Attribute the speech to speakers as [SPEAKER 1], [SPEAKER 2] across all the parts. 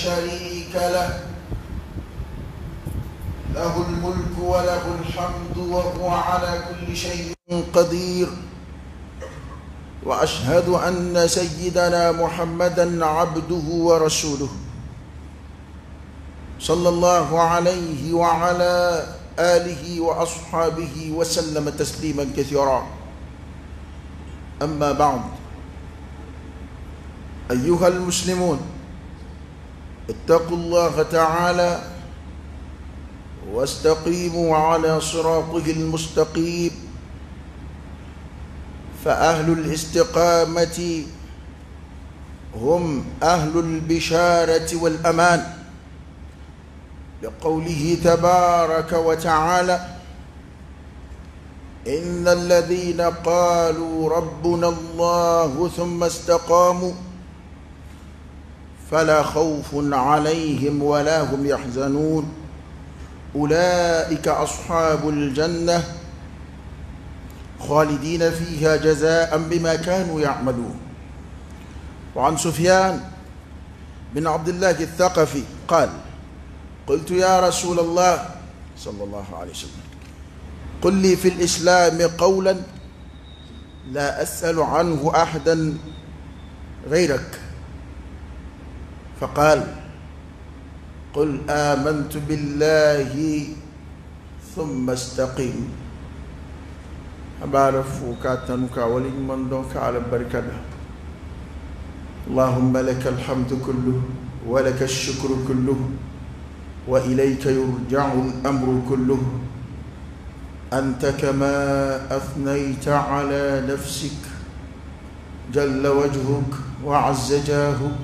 [SPEAKER 1] شريك له، له الملك وله الحمد وهو على كل شيء قدير. وأشهد أن سيدنا محمدا عبده ورسوله صلى الله عليه وعلى آله وأصحابه وسلم تسليما كثيرا. أما بعد، أيها المسلمون، اتقوا الله تعالى واستقيموا على صراطه المستقيم، فأهل الاستقامة هم أهل البشارة والأمان، لقوله تبارك وتعالى: إن الذين قالوا ربنا الله ثم استقاموا فلا خوف عليهم ولا هم يحزنون أولئك أصحاب الجنة خالدين فيها جزاء بما كانوا يعملون. وعن سفيان بن عبد الله الثقفي قال: قلت يا رسول الله صلى الله عليه وسلم، قل لي في الإسلام قولا لا أسأل عنه أحدا غيرك. فقال: قل آمنت بالله ثم استقم. أبعرف وكاتنك ولمن دونك على البركة. اللهم لك الحمد كله ولك الشكر كله وإليك يرجع الأمر كله، أنت كما أثنيت على نفسك جل وجهك وعز جاهك،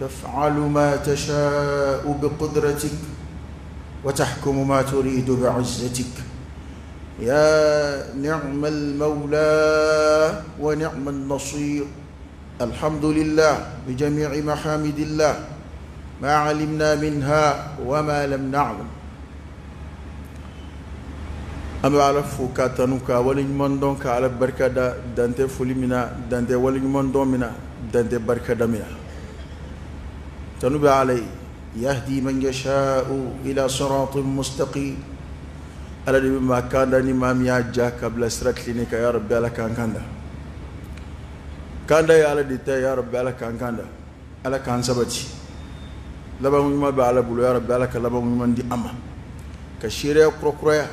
[SPEAKER 1] تفعل ما تشاء بقدرتك وتحكم ما تريد بعزتك، يا نعم المولى ونعم النصير. الحمد لله بجميع محامد الله ما علمنا منها وما لم نعلم. An bɛ Ala fo k'a tanu k'a waleɲuman dɔn ka Ala barika da dan tɛ foli min na, dan tɛ waleɲuman dɔn min na, dan tɛ barika da min na. Tanu bɛ Ala ye, yahdi man yasha'u ila siratin mustaqim. Ala de bɛ maa kanda ni maa min y'a ja ka bila sira tilennen kan. Ya Rabbi, Ala k'an kanda. Kanda ye Ala de ta ye, ya Rabbi, Ala k'an kanda, Ala k'an sabati. Laban ɲuman bɛ Ala bolo, ya Rabbi, Ala ka laban ɲuman di an ma, ka seereya kurakuraya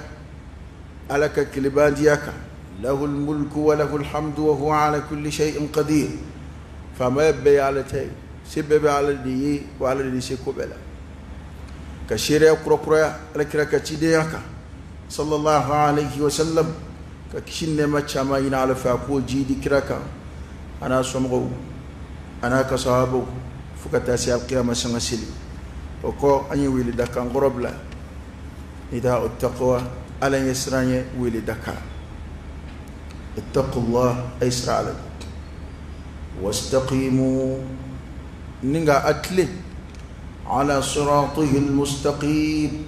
[SPEAKER 1] Ala ka kelebandiya kan. Lahul mulku wa lahul hamdu wa huwa ala kulli shay'in qadir. Faamaya bɛɛ ye Ala ta ye, se bɛɛ bɛ Ala de ye, wa Ala de se ko bɛɛ la. Ka seereya kurakuraya Ala kira ka cidenya kan sallallahu alayhi wa sallam, ka kisi nɛɛma caman ɲini Ala fɛ a k'o jiidi kira kan, a n'a somɔgɔw a n'a ka sahabaw fo ka taa se alkiyama sanga seli. O kɔ, an ye wele da kan kɔrɔ bila nida o taqwa, Ala ɲɛ siran ye wele da kan. Ittaqullah, ay sira Ala, wastaqimu, ni ka a tilen, ala siratihi almustaqim,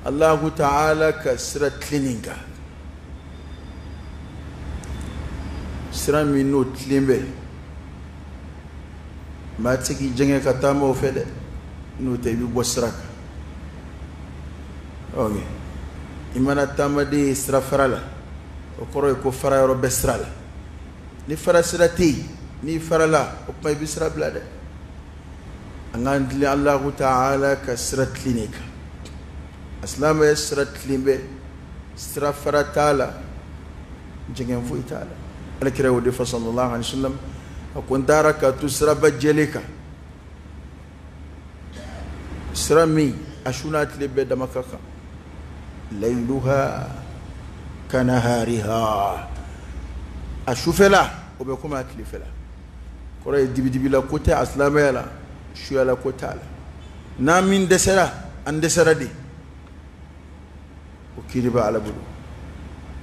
[SPEAKER 1] Allahu ta'ala ka sira tilennen kan, sira min n'o tilen bɛ, maa tɛ se k'i jɛngɛ ka taama o fɛ dɛ, n'o tɛ i bɛ bɔ sira kan. Ok, i mana taamaden ye sira fara la, o kɔrɔ ye ko fara yɔrɔ bɛ sira la. Ni fara sira tɛ yen, n'i farala, o tuma i bɛ sira bila dɛ. An k'an tilen Allahu ta'ala ka sira tilennen kan. A silamɛya sira tilen bɛ, sira fara t'a la, jɛngɛ foyi t'a la. Ala kira y'o de fɔ sallallahu alaihi wa sallam, a ko n taara ka to siraba jɛlen kan, sira min a su n'a tile bɛɛ dama ka kan, layluha kanahariha, a sufɛla o bɛ komi a tilefɛla. Kɔrɔ ye dibidibila ko tɛ a silamɛya la, suyala ko t'a la. N'an min dɛsɛra, an dɛsɛra de, o kiiri bɛ Ala bolo.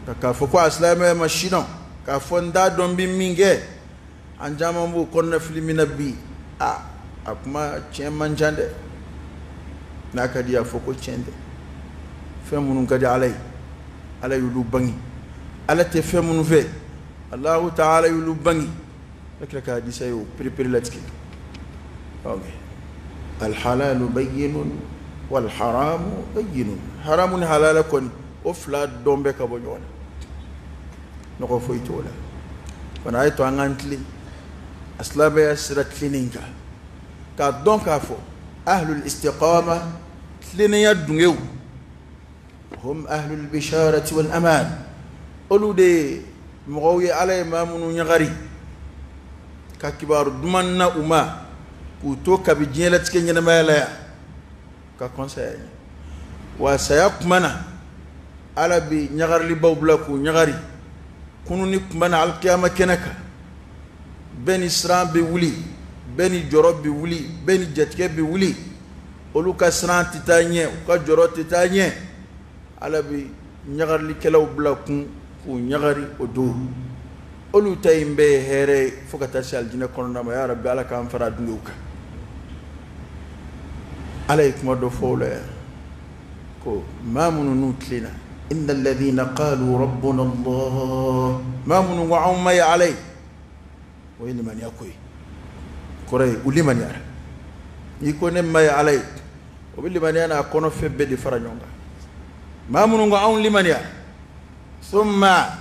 [SPEAKER 1] Nka k'a fɔ ko a silamɛya ma si dɔn, k'a fɔ n t'a dɔn n bɛ min kɛ, an caman b'o kɔnɔna fili min na bi, a kuma tiɲɛ man ca dɛ. N'a ka di a fɔ ko tiɲɛ tɛ. Fɛn minnu ka di Ala ye, Ala y'olu bange. Ala tɛ fɛn minnu fɛ, Allahu ta'ala y'olu bange. Ala kira ka hadisa y'o perepere latigɛ. Ok. Alhalalu bayyinun walharamu bayyinun. Haramu ni halala kɔni, o fila dɔn bɛ ka bɔ ɲɔgɔn na, nɔgɔ foyi t'o la. Fana a ye to an k'an tilen a silamɛya sira tilennen kan, k'a dɔn k'a fɔ ahlul istiqama, tilennenya dungew, hum ahlul bisharati wal aman, olu de ye mɔgɔw ye Ala ye maa minnu ɲagari ka kibaru duman na u ma, k'u to kabi diɲɛlatigɛ ɲɛnamaya la yan ka kɔn saya ɲɛ. Wa saya kuma na, Ala bi ɲagarilibaw bila k'u ɲagari. Kununi kuma na alikiyama kɛnɛ kan, bɛɛ ni siran bɛ wuli, bɛɛ ni jɔrɔ bɛ wuli, bɛɛ ni jatigɛ bɛ wuli. Olu ka siran tɛ taa ɲɛ, u ka jɔrɔ tɛ taa ɲɛ. Ala bɛ ɲagarilikɛlaw bila kun k'u ɲagari o don. Olu ta in bɛɛ ye hɛrɛ ye fo ka taa se alijinɛ kɔnɔna ma. Ya Rabbi, Ala k'an fara dungew kan. Ala ye kuma dɔ fɔ o la yan ko maa minnu n'u tilenna, inna alladhina qalu rabbuna Allah, maa minnu ko anw ma ye Ala ye, o ye limaniya ko ye, kɔrɔ ye u limaniyara. N'i ko ne ma ye Ala ye, o bɛ limaniya n'a kɔnɔfɛn bɛɛ de fara ɲɔgɔn kan. Maa minnu ko anw limaniya, summa,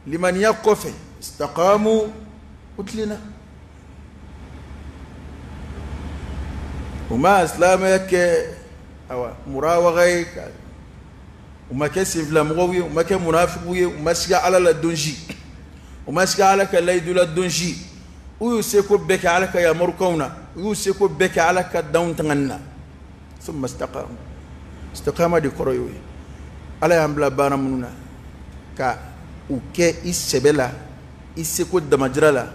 [SPEAKER 1] limaniya kɔfɛ, istaqamu, u tilenna. U ma silamɛya kɛ awa murawaga ye, u ma kɛ senfilamɔgɔw ye, u ma kɛ munafigiw ye, u ma siga Ala la don si, u ma siga Ala ka layidu la don si. U y'u seko bɛɛ kɛ Ala ka yamarukanw na, u y'u seko bɛɛ kɛ Ala ka danw tangani na. Summa istaqamu, istiqama de kɔrɔ y'o ye. Ala y'an bila baara minnu na, ka u kɛ i sɛbɛ la, i seko damajira la,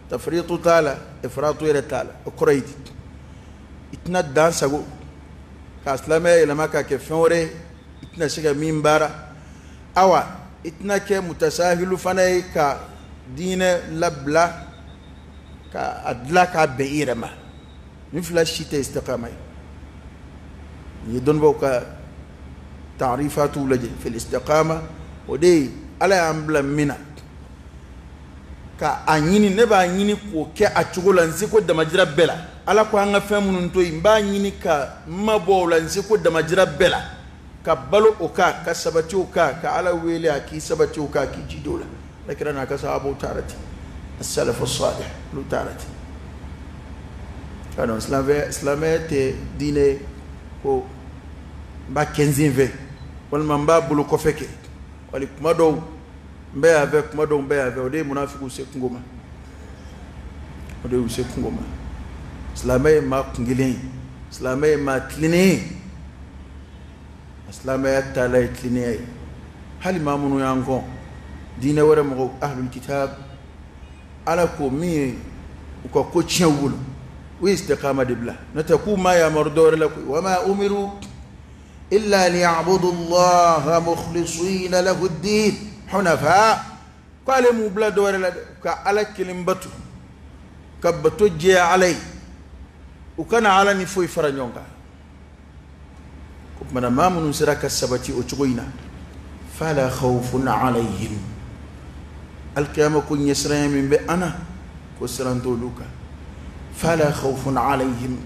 [SPEAKER 1] tafritu t'a la, ifratu yɛrɛ t'a la. O kɔrɔ ye di, i tɛna dan sago ka silamɛya yɛlɛma k'a kɛ fɛn wɛrɛ ye i tɛna se ka min baara. Awa, i tɛna kɛ mutasahilu fana ye ka diinɛ labila ka a dilan k'a bɛn i yɛrɛ ma. Nin fila si tɛ istiqama ye. Nin ye dɔnnibaw ka taarifatuw lajɛ fil istiqama, o de ye Ala y'an bila min na ka a ɲini, ne b'a ɲini k'o kɛ a cogo la n seko damajira bɛɛ la. Ala ko an ka fɛn minnu to yen, n b'a ɲini ka n mabɔ o la n seko damajira bɛɛ la, ka balo o kan, ka sabati o kan, ka Ala wele a k'i sabati o kan, k'i jidi o la. Ala kira n'a ka sahabaw taara ten, as-salafu salih, olu taara ten. Ka dɔn silamɛya tɛ diinɛ ko n b'a kɛ n sen fɛ walima n b'a bolo kɔfɛ kɛ, wali kuma dɔw n bɛ yan fɛ, kuma dɔw n bɛ yan fɛ. O de ye munafigiw se kungo ma, o de y'u se kungo ma. Silamɛ ye maa kun kelen ye, silamɛ ye maa tilennen ye, silamɛya taala ye tilennenya ye. Hali maa minnu y'an kɔn, diinɛ wɛrɛ mɔgɔw, ahlul kitab, Ala ko min ye u ka ko tiɲɛ u bolo, u ye istiqama de bila. N'o tɛ k'u ma yamaru dɔwɛrɛ la koyi. Wa ma umiru illa liya'budu allaha mukhlisina lahu ddin hunafa. K'ale m'u bila dɔwɛrɛ la dɛ, ka Ala kelen bato, ka bato jɛya Ala ye, u kana Ala ni foyi fara ɲɔgɔn kan. O tuma na, maa minnu sera ka sabati o cogo in na, fala khawfun alayhim, alikiyama ko ɲɛsiranya min bɛ an na, ko siran t'olu kan. Fala khawfun alayhim,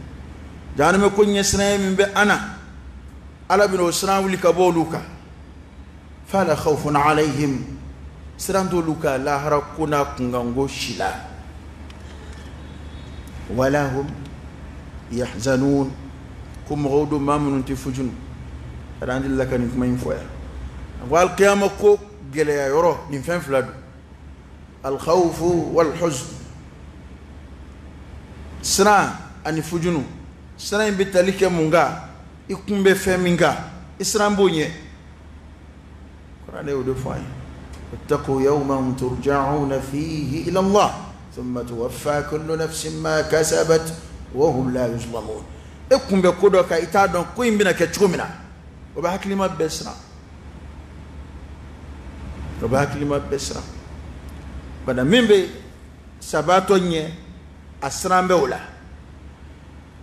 [SPEAKER 1] jahanama ko ɲɛsiranya min bɛ an na, Ala bɛna o siran wuli ka bɔ olu kan. Fala khawfun alayhim, siran t'olu kan lahara ko n'a kunkanko si la. Wala hum yahzanun, ko mɔgɔw don maa minnu tɛ fujunu. Ka an delila ka nin kuma in fɔ yan. A ko alikiyama ko gɛlɛya yɔrɔ, nin fɛn fila don, alkhawfu walhuzn, siran ani fujunu. Siran in bɛ tali kɛ mun kan? I kun bɛ fɛn min kan, i siran b'o ɲɛ. Kuranɛ y'o de fɔ an ye: wattaqu yawman turja'una fihi ila Allah thumma tuwaffa kullu nafsin ma kasabat wa hum la yuzlamun. E kun bɛ ko dɔ kan, i t'a dɔn ko in bɛna kɛ cogo min na, o bɛ hakilima bɛɛ siran, o bɛ hakilima bɛɛ siran. Bana min bɛ sabaatɔ ɲɛ, a siran bɛ o la.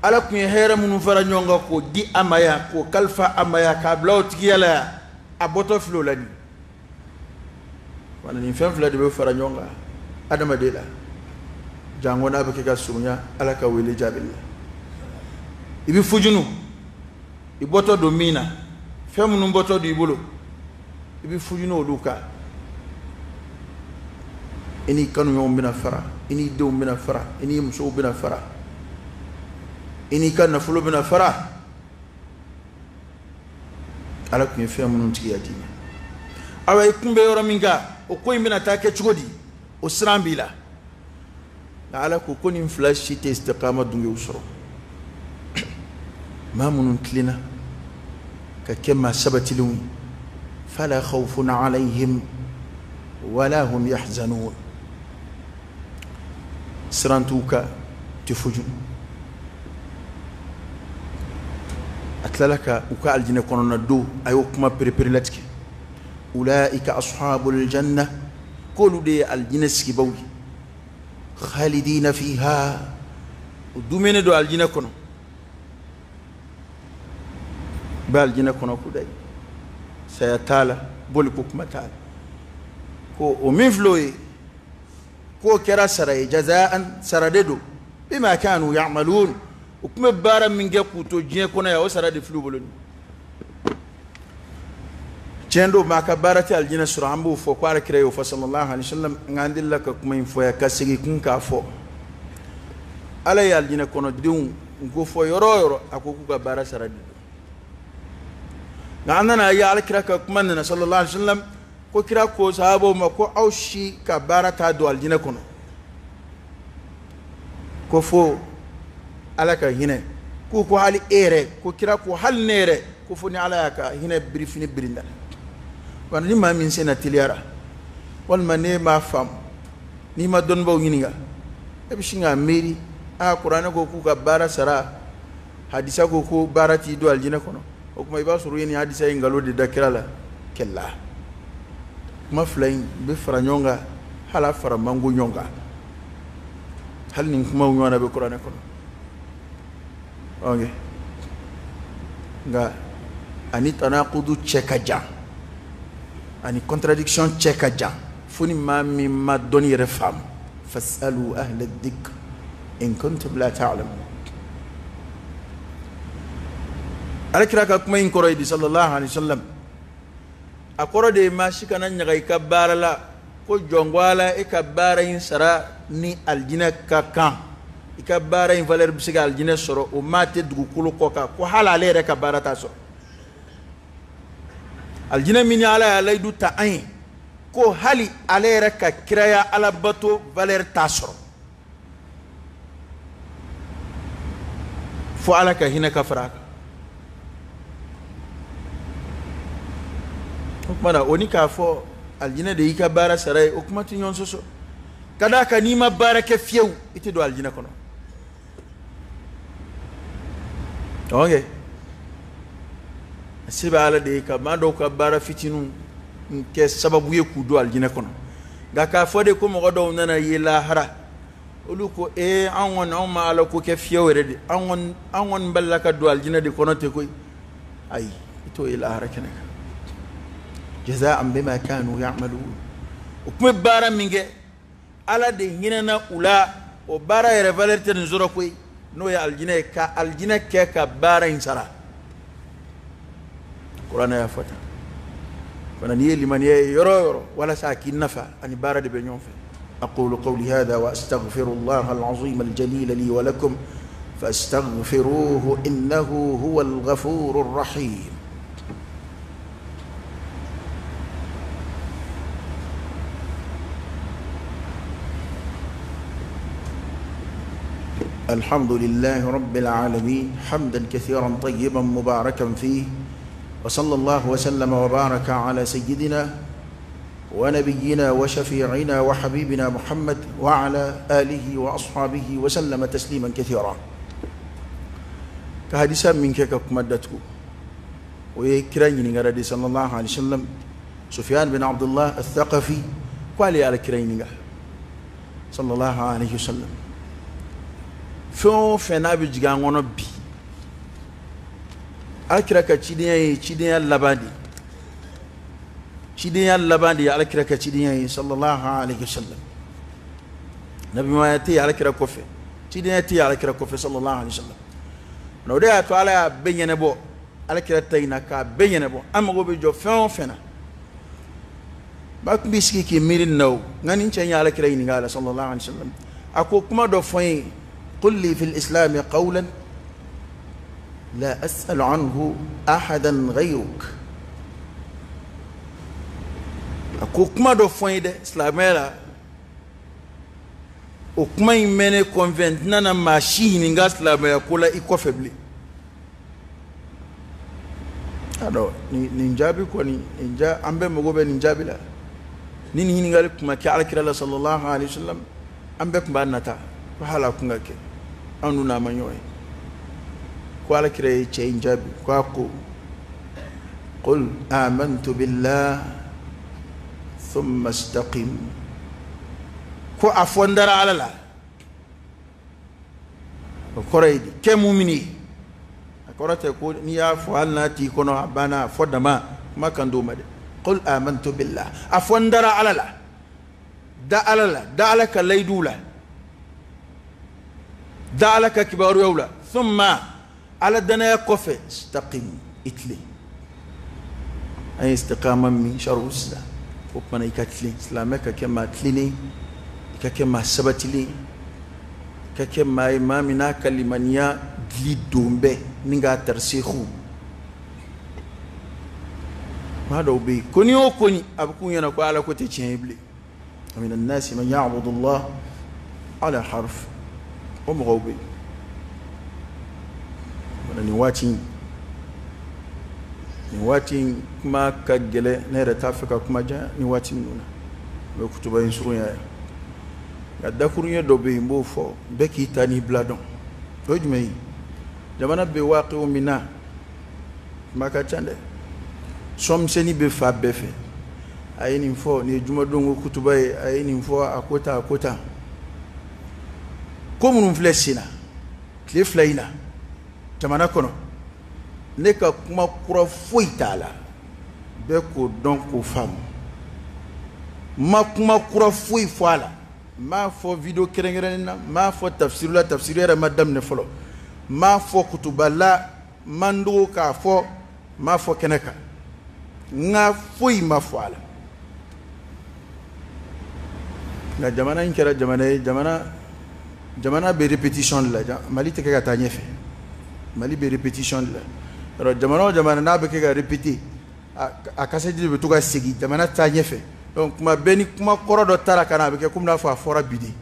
[SPEAKER 1] Ala tun ye hɛrɛ minnu fara ɲɔgɔn kan k'o di a ma yan, k'o kalifa a ma yan, k'a bila o tigiya la yan, a bɔtɔ filɛ o la nin. Wala nin fɛn fila de bɛ fara ɲɔgɔn kan adamaden la, janko n'a bɛ kɛ ka surunya Ala ka wele jaabi la. I bɛ fujunu i bɔtɔ don min na, fɛn minnu bɔtɔ don i bolo, i bɛ fujunu olu kan. I n'i kanuɲɔgɔnw bɛna fara, i n'i denw bɛna fara, i n'i musow bɛna fara, i n'i ka nafolo bɛna fara. Ala tun ye fɛn minnu tigiya d'i ma, awa i kun bɛ yɔrɔ min kan, o ko in bɛna taa kɛ cogo di, o siran b'i la. Nka Ala ko ko nin fila si tɛ istiqama dungew sɔrɔ. Maa minnu tilenna ka kɛ maa sabatilenw ye, fala khawfun alayhim wala hum yahzanun, siran t'u kan, tɛ fujunu. A tilala ka u ka alijinɛ kɔnɔna don, a y'o kuma pereperelatigɛ. Ulaika ashabul janna, k'olu de ye alijinɛ sigibaw ye. Khalidina fiha, u dumuni don alijinɛ kɔnɔ, bɛ alijinɛ kɔnɔ kudayi, saya t'a la, boli ko kuma t'a la. Ko o min filɛ o ye, k'o kɛra sara ye, jazaan, sara de don, bima kanu ya'malun, u tun bɛ baara min kɛ k'u to diɲɛ kɔnɔ yan, o sara de filɛ u bolo nin. Tiɲɛ don, maa ka baara tɛ alijinɛ sɔrɔ, an b'o fɔ ko Ala kira y'o fɔ sallallahu alaihi wasallam. Nka an delila ka kuma in fɔ yan ka segin kun k'a fɔ. Ala ye alijinɛ kɔnɔdenw ko fɔ yɔrɔ o yɔrɔ, a ko k'u ka baara sara de don. Nka an nana ye Ala kira ka kuma nana sallallahu alaihi wasallam, ko kira ko sahabaw ma ko aw si ka baara t'a don alijinɛ kɔnɔ, ko fo Ala ka hinɛ. K'u ko hali e yɛrɛ, ko kira ko hali ne yɛrɛ, ko fo ni Ala y'a ka hinɛ birifini birinda. Wa ni maa min senna teliyara, walima n'e m'a faamu, n'i ma dɔnnibaw ɲininka, e bɛ sin k'a miiri, aa kuranɛ ko k'u ka baara sara, hadisa ko ko baara t'i don alijinɛ kɔnɔ. O tuma i b'a sɔrɔ u ye nin hadisa in nkalon de da kira la. Kɛlɛ kuma fila in bɛ fara ɲɔgɔn kan, hali a fara man go ɲɔgɔn kan, hali nin kumaw ɲɔgɔn na bɛ kuranɛ kɔnɔ. Ok, nka ani tanakudu cɛ ka jan, ani contradiction cɛ ka jan, fo ni maa min ma dɔnni yɛrɛ faamu. Fasalu ahla dhikr in kuntum la ta'lamun. Ala kira ka kuma in kɔrɔ ye di sallallahu alaihi wasallam, a kɔrɔ de ye maa si kana ɲaga i ka baara la, ko jɔn ko Ala e ka baara in sara ni alijinɛ ka kan, i ka baara in valeur bɛ se ka alijinɛ sɔrɔ, o maa tɛ dugukolo kɔ kan, ko hali ale yɛrɛ ka baara t'a sɔrɔ. Alijinɛ min ni Ala y'a layidu ta an ye, ko hali ale yɛrɛ ka kiraya alabato valeur t'a sɔrɔ, fo Ala ka hinɛ ka fara a kan. O tuma na o ni k'a fɔ alijinɛ de y'i ka baara sara ye, o kuma tɛ ɲɔgɔn sɔsɔ. Ka d'a kan n'i ma baara kɛ fiyewu, i tɛ don alijinɛ kɔnɔ. Ok, a se bɛ Ala de ye ka maa dɔw ka baara fitininw kɛ sababu ye k'u don alijinɛ kɔnɔ. Nka k'a fɔ de ko mɔgɔ dɔw nana ye lahara, olu ko ee an kɔni anw ma Ala ko kɛ fiyewu yɛrɛ de, an kɔni balila ka don alijinɛ de kɔnɔ ten koyi. Ayi, i t'o ye lahara kɛnɛ kan. Jazaan bima kanu ya'malun, u tun bɛ baara min kɛ, Ala de hinɛna u la, o baara yɛrɛ valeur tɛ nin sɔrɔ koyi, n'o ye alijinɛ ye, ka alijinɛ kɛ ka baara in sara. Kuranɛ y'a fɔ tan. Fana n'i ye limaniya ye yɔrɔ o yɔrɔ, walasa a k'i nafa, ani baara de bɛ ɲɔgɔn fɛ. أقول قولي هذا وأستغفر الله العظيم الجليل لي ولكم فاستغفروه إنه هو الغفور الرحيم. الحمد لله رب العالمين حمدا كثيرا طيبا مباركا فيه، وصلى الله وسلم وبارك على سيدنا ونبينا وشفيعنا وحبيبنا محمد وعلى آله وأصحابه وسلم تسليما كثيرا. كحديثا من كيكا كمدتكو ويكرا ينغرا صلى الله عليه وسلم سفيان بن عبد الله الثقفي قال على كرا صلى الله عليه وسلم fɛn o fɛn n'a bɛ jigin an kɔnɔ bi, Ala kira ka cidenya ye cidenya laban de ye, cidenya laban de ye Ala kira ka cidenya ye sallallahu alaihi wasallam. Nabiɲumanya tɛ yen Ala kira kɔfɛ, cidenya tɛ yen Ala kira kɔfɛ sallallahu alaihi wasallam. O de y'a to Ala y'a bɛɛ ɲɛnabɔ, Ala kira ta in na k'a bɛɛ ɲɛnabɔ. An mago bɛ jɔ fɛn o fɛn na, maa tun b'i sigi k'i miiri nin na o. Nka nin cɛ in ye Ala kira ɲininka a la sallallahu alaihi wa sallam, a ko kuma dɔ fɔ n ye, qul li fil islami qawlan la as'alu anhu ahadan ghayruk. A ko kuma dɔ fɔ n ye dɛ silamɛya la, o kuma in bɛ ne kɔnfɛ, n tɛna na maa si ɲininka silamɛya ko la i kɔfɛ bilen. A dɔn nin jaabi kɔni, nin ja an bɛɛ mago bɛ nin jaabi la. Ni nin ɲininkali tun ma kɛ Alakira la sallallahu alaihi wa sallam, an bɛɛ tun b'a nata ko hali a kun ka kɛ an dun n'a ma ɲɔgɔn ye. Ko Alakira ye cɛ in jaabi ko a ko qul amantu billah thumma istaqim, ko a fɔ n dara Ala la. O kɔrɔ ye di? Kɛ mumini ye. A kɔrɔ tɛ ko n'i y'a fɔ hali n'a t'i kɔnɔ a banna, a fɔ dama kuma kan d'o ma dɛ. Qul amantu billah, a fɔ n dara Ala la, da Ala la, da Ala ka layiduw la, da Ala ka kibaruyaw la. Thumma, Ala danaya kɔfɛ, istaqim, i tilen. An ye istiqama min sariw sisan, o kumana i ka tilen. Silamɛ ka kɛ maa tilennen, i ka kɛ maa sabatilen, i ka kɛ maa ye maa min n'a ka limaniya dili don bɛɛ ni k'a tarisiku. Maa dɔw bɛ yen, ko ni o ko ni a bɛ k'u ɲɛna ko Ala ko tɛ tiɲɛ ye bilen. Wa mina nasi man ya'budu Allah ala harf, o mɔgɔw bɛ yen. Nin waati in kuma ka gɛlɛn, ne yɛrɛ t'a fɛ ka kuma janya nin waati ninnu na. N bɛ kutuba in surunya yan, nka dakuruɲɛ dɔ bɛ yen, n b'o fɔ bɛɛ k'i ta n'i bila dɔn. O ye jumɛn ye? Jamana bɛ waaqiw min na, kuma ka ca dɛ, sɔnmisɛnnin bɛ fa bɛɛ fɛ. A ye nin fɔ, nin ye jumadon ko kutuba ye, a ye nin fɔ, a ko tan, a ko tan. Ko minnu filɛ sen na tile 2 in na jamana kɔnɔ, ne ka kuma kura foyi t'a la, bɛɛ k'o dɔn k'o faamu. N ma kuma kura foyi fɔ a la, n m'a fɔ vidéo kɛrɛnkɛrɛnnen na, n m'a fɔ tafsiru la, tafsiru yɛrɛ ma daminɛ fɔlɔ, n m'a fɔ kutuba la, n ma n dogo k'a fɔ, n m'a fɔ kɛnɛ kan, n ka foyi ma fɔ a la. Nka jamana in kɛra jamana ye, jamana bɛ répétition de la. Mali tɛ kɛ ka taa ɲɛfɛ, Mali bɛ répétition de la. Alors jamana o jamana n'a bɛ kɛ ka répéter, a kasɛti de bɛ to ka segin, jamana taa ɲɛfɛ. Donc kuma bɛɛ ni kuma kɔrɔ dɔ taara ka na, a bɛ kɛ komi n'a fɔ a fɔra bi de.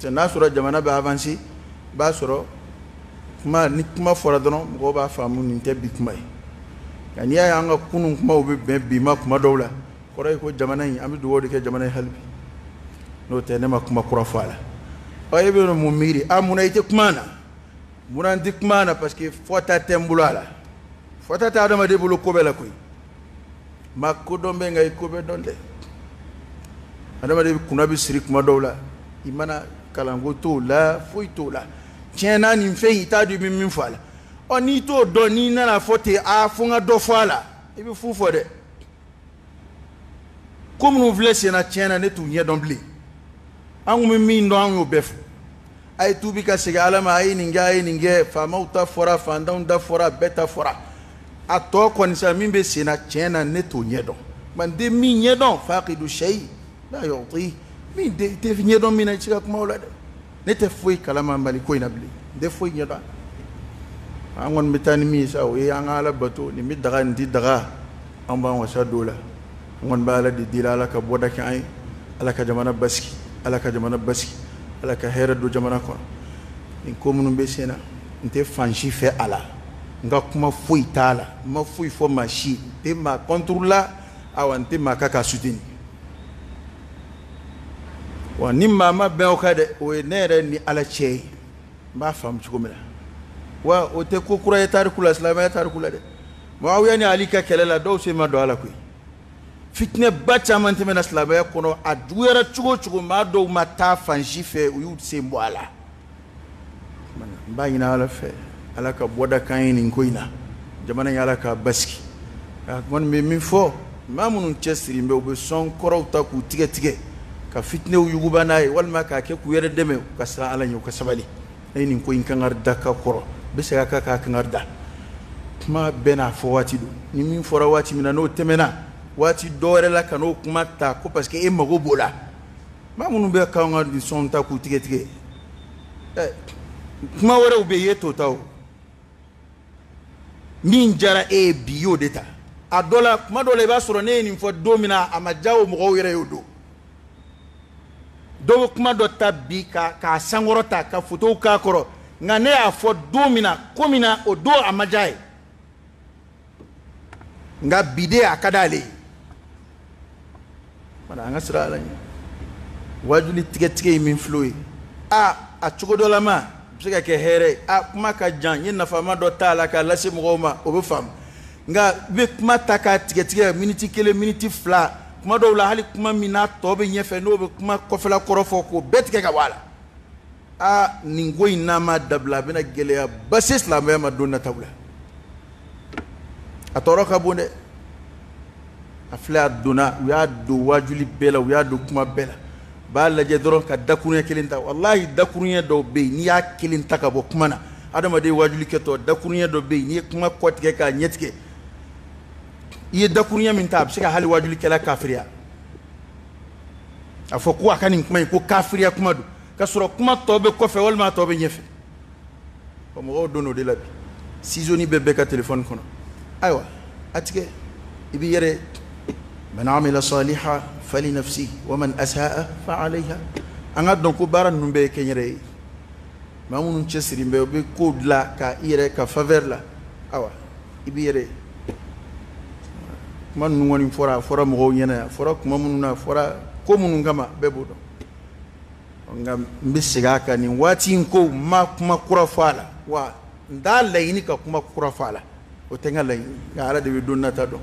[SPEAKER 1] N'a sɔrɔ jamana bɛ avancer, i b'a sɔrɔ kuma ni kuma fɔra dɔrɔn, mɔgɔw b'a faamu nin tɛ bi kuma ye. Nka n'i y'a ye an ka kunun kumaw bɛ bɛn bi ma kuma dɔw la, kɔrɔ ye ko jamana in, an bɛ dugawu de kɛ jamana ye hali bi. N'o tɛ, ne ma kuma kura fɔ a la. Ɔ, e bɛ mun miiri? A munna i tɛ kuma na? Munna n tɛ kuma na? Parce que fɔta tɛ n bolo a la, fɔta tɛ adamaden bolo ko bɛɛ la koyi. Maa ko dɔn bɛ, nka i ko bɛɛ dɔn dɛ. Adamaden kunna bɛ siri kuma dɔw la, i mana kalanko t'o la, foyi t'o la. Tiɲɛ na, nin fɛn in, i t'a dɔn i bɛ min fɔ a la. Ɔ, n'i t'o dɔn, n'i nana fɔ ten, a fo n ka dɔ fɔ a la, i bɛ fu fɔ dɛ. Ko minnu filɛ sen na, tiɲɛ na, ne t'u ɲɛ dɔn bilen. An kun bɛ min dɔn, an y'o bɛɛ fɔ. A ye tuubi ka segin Ala ma, a ye nin kɛ, a ye nin kɛ. Faamaw ta fɔra, fantanw ta fɔra, bɛɛ ta fɔra. A tɔ kɔni sa, min bɛ sen na, tiɲɛ na, ne t'o ɲɛ dɔn. Nka n tɛ min ɲɛ dɔn, faqidu shay la yu'ti, min tɛ ɲɛ dɔn min na, i tɛ se ka kuma o la dɛ. Ne tɛ foyi kalama Mali ko in na bilen, n tɛ foyi ɲɛ dɔn. An kɔni bɛ taa ni min ye sa, o ye an ka Ala bato. Nin bɛ daga, nin tɛ daga, an b'an wasa don o la. An kɔni bɛ Ala de deli, Ala ka bɔda kɛ an ye, Ala ka jamana basigi, Ala ka jamana basigi, Ala ka hɛrɛ don jamana kɔnɔ. Nin ko minnu bɛ sen na, n tɛ fan si fɛ a la, n ka kuma foyi t'a la, n ma foyi fɔ maa si, n tɛ maa contre la, awa n tɛ maa ka k'a soutenir. Wa ni maa ma bɛn o kan dɛ, o ye ne yɛrɛ ni Ala cɛ ye, n b'a faamu cogo min na. Wa o tɛ ko kura ye tariku la, silamɛya tariku la dɛ. Muawiya ni Ali ka kɛlɛ la, dɔw sen ma don a la koyi. Fitinɛba caman tɛmɛna silamɛya kɔnɔ, a juguyara cogo o cogo, maa dɔw ma taa fan si fɛ, u y'u sen bɔ a la. N b'a ɲini Ala fɛ, Ala ka bɔda k'an ye nin ko in na. Jamana in, Ala k'a basigi. A kɔni bɛ min fɔ, maa minnu cɛsirilen bɛ, u bɛ sɔn kɔrɔw ta k'u tigɛ tigɛ ka fitinɛw yuguba n'a ye, walima k'a kɛ k'u yɛrɛ dɛmɛ, u ka siran Ala ɲɛ, u ka sabali. Ne ye nin ko in kangari da ka kɔrɔ, n bɛ segin a kan k'a kangari da. Kuma bɛɛ n'a fɔ waati don. Ni min fɔra waati min na, n'o tɛmɛna, waati dɔ wɛrɛ la ka n'o kuma ta ko parce que e mago b'o la. Maa minnu bɛ k'anw ka nisɔn ta k'u tigɛ tigɛ, ɛ kuma wɛrɛw bɛ yen, e t'o ta o. Min diyara e ye bi, i y'o de ta. A dɔ la, kuma dɔ la, i b'a sɔrɔ ne ye nin fɔ don min na, a ma diya o mɔgɔw yɛrɛ ye o don. Dɔw bɛ kuma dɔ ta bi k'a sankɔrɔ ta ka fotow k'a kɔrɔ, nka ne y'a fɔ don min na, ko min na, o don a ma diya ye, nka bi de a ka d'ale ye. Wala an ka siran Ala ɲɛ. Wajuli tigɛtigɛ ye min filɛ o ye, a cogo dɔ la ma a bɛ se ka kɛ hɛrɛ ye. A kuma ka jan, n ye nafama dɔ t'a la k'a lase mɔgɔw ma, o bɛ faamu. Nka i bɛ kuma ta k'a tigɛtigɛ miniti 1, miniti 2, kuma dɔw la hali kuma min n'a tɔ bɛ ɲɛfɛ, n'o bɛ kuma kɔfɛla kɔrɔ fɔ, k'o bɛɛ tigɛ ka bɔ a la. Nin ko in n'a ma dabila, a bɛna gɛlɛyaba se silamɛya ma don nataw la. A tɔɔrɔ ka bon dɛ. A filɛ, a donna, u y'a don wajuli bɛɛ la, u y'a don kuma bɛɛ la. U b'a lajɛ dɔrɔn ka dakuruɲɛ kelen ta. Walahi, dakuruɲɛ dɔw bɛ yen, n'i y'a kelen ta ka bɔ kuma na, adamaden wajuli kɛtɔ, dakuruɲɛ dɔ bɛ yen, n'i ye kuma kɔ tigɛ k'a ɲɛ tigɛ, i ye dakuruɲɛ min ta, a bɛ se ka hali wajulikɛla kafiriya. A fɔ ko a ka nin kuma in ko kafiriya kuma don, ka sɔrɔ kuma tɔ bɛ kɔfɛ walima a tɔ bɛ ɲɛfɛ. Ɔ, mɔgɔw don o de la bi. Sizoni bɛ bɛɛ ka telefɔni kɔnɔ. Ayiwa, a tigɛ i b'i yɛrɛ. Man amila saliha fali nafsi wa man asaa fa alayha. An ka dɔn ko baara ninnu bɛɛ ye kɛnyɛrɛ ye. Maa minnu cɛsiri bɛ, u bɛ ko dilan ka i yɛrɛ ka faveur la. Ayiwa, i b'i yɛrɛ. Kuma ninnu kɔni fɔra, a fɔra mɔgɔw ɲɛna, a fɔra kuma minnu na, a fɔra ko minnu kama, bɛɛ b'o dɔn. Nka n bɛ segin a kan, nin waati in ko n ma kuma kura fɔ a la, wa n t'a laɲini ka kuma kura fɔ a la, o tɛ n ka laɲini. Nka Ala de bɛ don nata dɔn.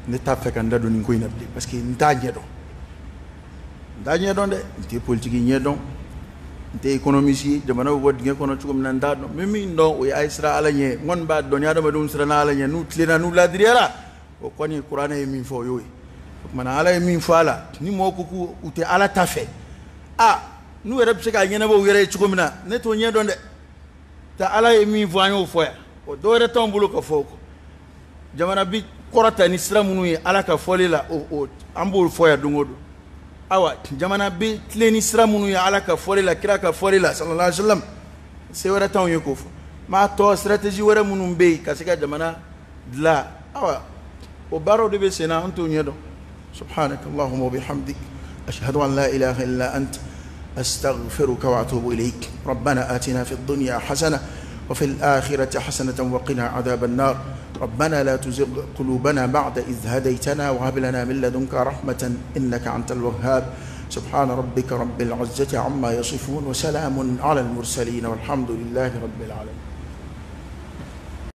[SPEAKER 1] Ne t'a fɛ ka n da don nin ko in na bilen, parce que n t'a ɲɛdɔn. N t'a ɲɛdɔn dɛ. N tɛ politiki ɲɛdɔn, n tɛ économiste ye, jamana bɛ bɔ dingɛ kɔnɔ cogo min na, n t'a dɔn. N bɛ min dɔn, o ye a ye siran Ala ɲɛ. N kɔni b'a dɔn ni adamadenw siranna Ala ɲɛ, n'u tilenna, n'u ladiriyara, o kɔni kuranɛ ye min fɔ, o y'o ye. O tuma na, Ala ye min fɔ a la, ni mɔgɔw ko k'u tɛ Ala ta fɛ, n'u yɛrɛ bɛ se k'a ɲɛnabɔ u yɛrɛ ye cogo min na, ne t'o ɲɛdɔn dɛ. Ta Ala ye min fɔ, an y'o fɔ yan, o dɔ wɛrɛ t'anw bolo ka fɔ o kɔ. Jamana bi kɔrɔta ni sira minnu ye Ala ka fɔli la, o an b'o fɔ yan don o don. Ayiwa, jamana bi tilen ni sira minnu ye Ala ka fɔli la, kira ka fɔli la, sallallahu alaihi wa sallam, se wɛrɛ t'anw ye k'o fɔ. Maa tɔ stratégie wɛrɛ minnu bɛ yen ka se ka jamana dilan, ayiwa, o baaraw de bɛ sen na, an t'o ɲɛdɔn. Subhanaka allahumma wa bihamdik, ashhadu an la ilaha illa ant, astaghfiruka wa atubu ilayk. Rabbana atina fid dunya hasana wa fil akhirati hasanatan wa qina adhaban nar. ربنا لا تزغ قلوبنا بعد إذ هديتنا وهب لنا من لدنك رحمة إنك أنت الوهاب. سبحان ربك رب العزة عما يصفون وسلام على المرسلين والحمد لله رب العالمين.